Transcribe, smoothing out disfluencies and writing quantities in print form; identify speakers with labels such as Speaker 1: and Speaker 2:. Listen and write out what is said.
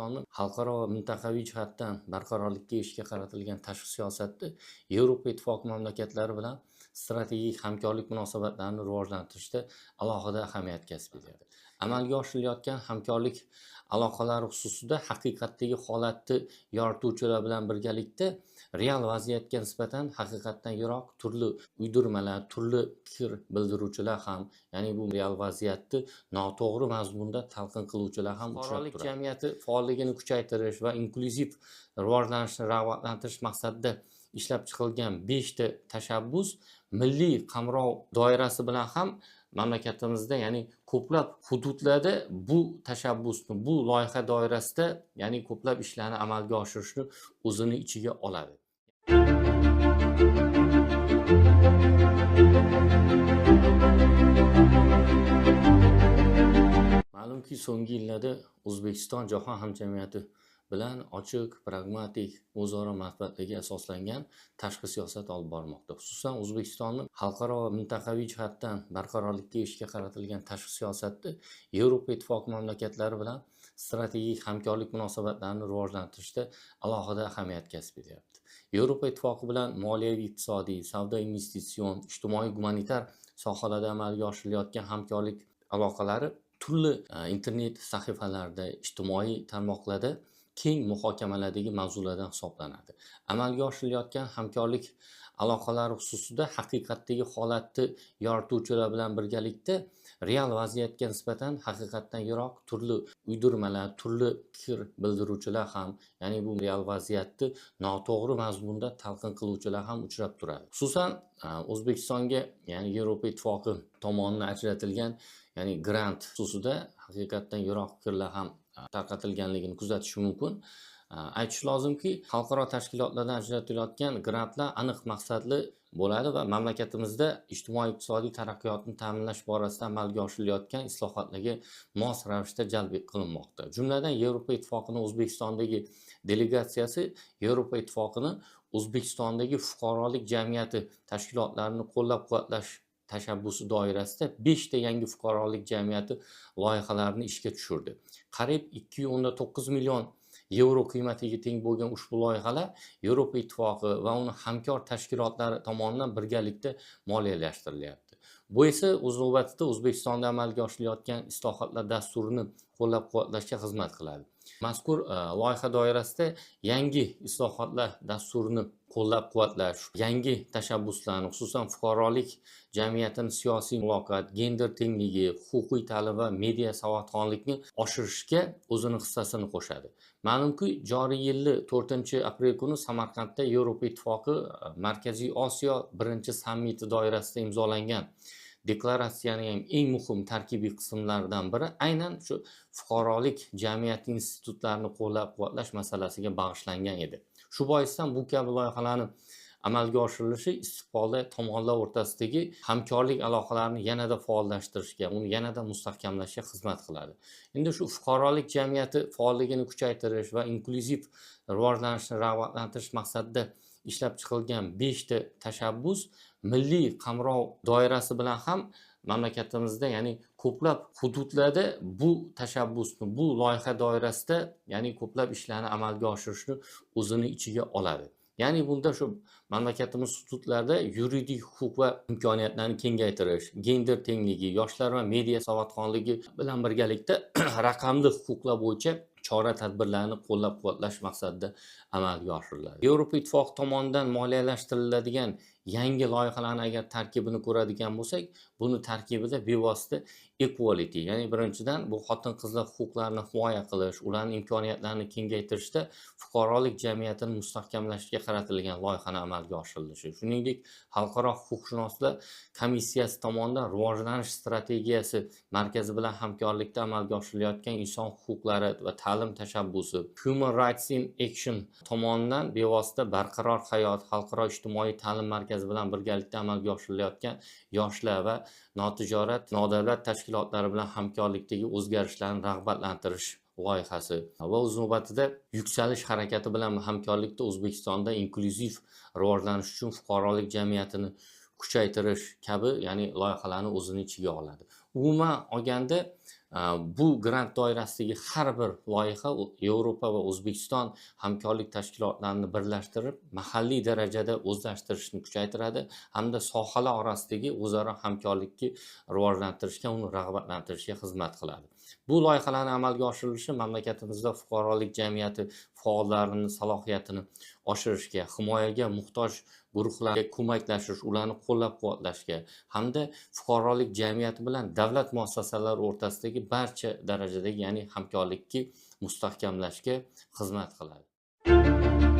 Speaker 1: O'zbekistonni xalqaro va mintaqaviy jihatdan barqarorlikka erishishga qaratilgan tashqi siyosatda Yevropa Ittifoqi mamlakatlari bilan strategik hamkorlik munosabatlarini rivojlantirishda alohida ahamiyat kasb etadi. Amalga oshirilayotgan hamkorlik aloqalari xususida haqiqatdagi holatni yorituvchilar bilan birgalikda real vaziyatga nisbatan haqiqatdan yiroq turli uydirmalar, turli fikr bildiruvchilar ham, ya'ni bu real vaziyatni noto'g'ri mazmunda talqin qiluvchilar ham uchrab turadi. Jamiyati faolligini kuchaytirish va inklyuziv rivojlanishni rag'batlantirish maqsadida ishlab chiqilgan 5 ta tashabbus milliy qamrov doirasi bilan ham mamlakatimizda, ya'ni ko'plab hududlarda bu tashabbusni, bu loyiha doirasida, ya'ni ko'plab ishlarni amalga oshirishni o'zini ichiga oladi. Ma'lumki, so'nggi yillarda O'zbekiston jahon hamjamiyati bilan ochiq, pragmatik, o'zaro manfaatlarga asoslangan tashqi siyosat olib bormoqda. Xususan, O'zbekistonni xalqaro va mintaqaviy jihatdan barqarorlikka erishishga qaratilgan tashqi siyosatda Yevropa Ittifoqi mamlakatlari bilan strategik hamkorlik munosabatlarini rivojlantirishda alohida ahamiyat kasb etyapti. Yevropa Ittifoqi bilan moliyaviy, iqtisodiy, savdo, investitsion, ijtimoiy, gumanitar sohalarda amalga oshirilayotgan hamkorlik aloqalari turli internet sahifalarida, ijtimoiy tarmoqlarda keng muhokamalardagi mavzulardan hisoblanadi. Amalga oshirilayotgan hamkorlik aloqalari xususida haqiqatdagi holatni yorituvchilar bilan birgalikda real vaziyatga nisbatan haqiqatdan yiroq turli uydirmalar, turli fikr bildiruvchilar ham, ya'ni bu real vaziyatni noto'g'ri mazmunda talqin qiluvchilar ham uchrab turadi. Xususan, O'zbekistonga, ya'ni Yevropa Ittifoqi tomonidan ajratilgan, ya'ni grant xususida haqiqatdan yiroq fikrlar ham tarqatilganligini kuzatish mumkin. Aytish lozimki, xalqaro tashkilotlardan ajratilayotgan grantlar aniq maqsadli bo'ladi va mamlakatimizda ijtimoiy-iqtisodiy taraqqiyotni ta'minlash borasida amalga oshirilayotgan islohotlarga mos ravishda jalb qilinmoqda. Jumladan, Yevropa Ittifoqining O'zbekistondagi delegatsiyasi Yevropa Ittifoqini O'zbekistondagi fuqarolik jamiyati tashkilotlarini qo'llab-quvvatlash tashabbusi doirasida 5 ta yangi fuqarolik jamiyati loyihalarini ishga tushirdi. Qariyb 2.9 million yevro qiymatiga teng bo'lgan ushbu loyihalar Yevropa Ittifoqi va uni hamkor tashkilotlari tomonidan birgalikda moliyalashtirilyapti. Bu esa o'z navbatida O'zbekistonda amalga oshirilayotgan islohotlar dasturini qo'llab-quvvatlashga xizmat qiladi. Mazkur loyiha doirasida yangi islohotlar dasturini qo'llab-quvvatlash, yangi tashabbuslarni, xususan fuqarolik jamiyatini siyosiy muloqot, gender tengligi, huquqiy ta'lim va media savodxonlikni oshirishga o'zini hissasini qo'shadi. Ma'lumki, joriy yilni 4-aprel kuni Samarqandda Yevropa Ittifoqi Markaziy Osiyo birinchi sammiti doirasida imzolangan deklaratsiyaning ham eng muhim tarkibiy qismlaridan biri aynan shu fuqarolik jamiyati institutlarini qo'llab-quvvatlash masalasiga bag'ishlangan edi. Shu boisdan bu kabi loyihalarni amalga oshirilishi istiqbolda tomonlar o'rtasidagi hamkorlik aloqalarini yanada faollashtirishga, uni yanada mustahkamlashga xizmat qiladi. Endi shu fuqarolik jamiyati faolligini kuchaytirish va inklyuziv rivojlanishni rag'batlantirish maqsadida ishlab chiqilgan 5 ta tashabbus milliy qamrov doirasi bilan ham mamlakatimizda, ya'ni ko'plab hududlarda bu tashabbusni, bu loyiha doirasida, ya'ni ko'plab ishlarni amalga oshirishni o'zini ichiga oladi. Ya'ni bunda shu mamlakatimiz hududlarida yuridik huquq va imkoniyatlarni kengaytirish, gender tengligi, yoshlar va media savodxonligi bilan birgalikda raqamli huquqlar bo'yicha chora tadbirlarni qo'llab-quvvatlash maqsadida amalga oshiriladi. Yevropa Ittifoqi tomonidan moliyalashtiriladigan yangi loyihalarni agar tarkibini ko'radigan bo'lsak, buni tarkibida bevosita equality, ya'ni birinchidan bu xotin-qizlar huquqlarini himoya qilish, ularning imkoniyatlarini kengaytirishda fuqarolik jamiyatini mustahkamlashga qaratilgan loyihani amalga oshirilishi. Shuningdek, Xalqaro huquqshunoslar komissiyasi tomonidan rivojlanish strategiyasi markazi bilan hamkorlikda amalga oshirilayotgan inson huquqlari va ta'lim tashabbusi, Human Rights in Action tomonidan bevosita barqaror hayot xalqaro ijtimoiy ta'lim markazi bilan birgalikda amalga oshirilayotgan yoshlar va notijorat, nodavlat tashkilotlari bilan hamkorlikdagi o'zgarishlarni rag'batlantirish loyihasi va o'z navbatida yuksalish harakati bilan hamkorlikda O'zbekistonda inklyuziv rivojlanish uchun fuqarolik jamiyatini kuchaytirish kabi, ya'ni loyihalarni o'zini ichiga oladi. Umuman olganda Bu grant doirasidagi har bir loyiha Yevropa va O'zbekiston hamkorlik tashkilotlarini birlashtirib, mahalliy darajada o'zlashtirishni kuchaytiradi hamda sohalar orasidagi o'zaro hamkorlikni rivojlantirishga, uni rag'batlantirishga xizmat qiladi. Bu loyihalarni amalga oshirilishi mamlakatimizda fuqarolik jamiyati faollarini salohiyatini oshirishga, himoyaga muhtoj guruhlarga ko'maklashish, ularni qo'llab-quvvatlashga hamda fuqarolik jamiyati bilan davlat muassasalari o'rtasidagi barcha darajadagi, ya'ni hamkorlikni mustahkamlashga xizmat qiladi.